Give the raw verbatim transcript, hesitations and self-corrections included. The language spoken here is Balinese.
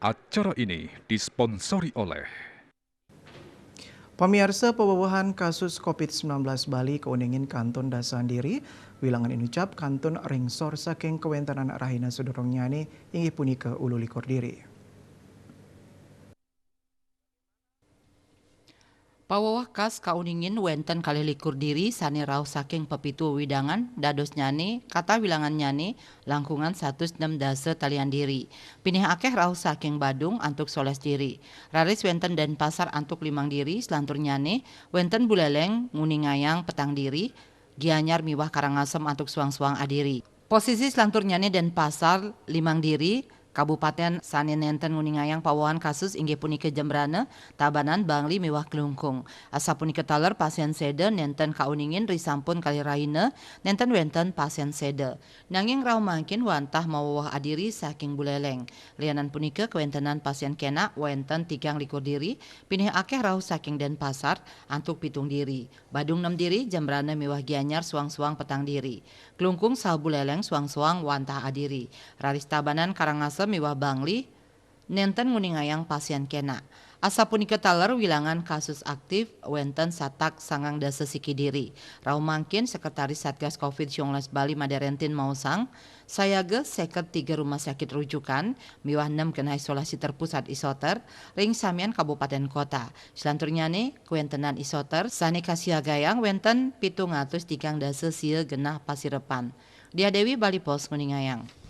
Acara ini disponsori oleh Pamiarsa, pawewehan kasus covid sembilan belas Bali kauningin kantun dasa diri, wilangan inucap kantun ringsor saking kawéntenan rahina sadurungnyane inggih punika ulu likur diri. Paweweh kas kauningin wénten kalih likur diri sane rauh saking pepitu wewidangan, dadosnyane kata wilangannyane langkungan satus nem dasa talian diri. Pinih akeh rauh saking Badung antuk solas diri. Raris wénten Denpasar antuk limang diri, selanturnyane wénten Buleleng nguningayang petang diri, Gianyar miwah Karangasem antuk suang-suang adiri. Posisi selanturnyane Denpasar limang diri, kabupaten sane nenten nguningayang pawewehan kasus inggih punika Jembrana, Tabanan, Bangli miwah Klungkung. Asapunika taler pasien seda nenten kauningin risampun kalih rahina nenten wénten pasien seda. Nanging rauh mangkin wantah maweweh adiri saking Buleleng. Lianan punika kawéntenan pasien kenak wénten tigang likur diri, pinih akeh rauh saking Denpasar antuk pitung diri. Badung nem diri, Jembrana miwah Gianyar suang-suang petang diri. Klungkung saha Buleleng suang-suang wantah adiri. Raris Tabanan, Karangasem miwah Bangli nenten nguningayang pasien kenak. Asapunika taler wilangan kasus aktif wénten satak sangang dasa siki diri. Rauh mangkin Sekretaris Satgas covid sembilan belas Bali Made Rentin maosang, sayaga seket tiga rumah sakit rujukan miwah nem genah isolasi terpusat isoter ring samian kabupaten kota. Selanturnyane kawéntenan isoter sane kasiagayang wénten pitung atus tigang dasa sia genah pasirepan. Diah Dewi, Bali Post, nguningayang.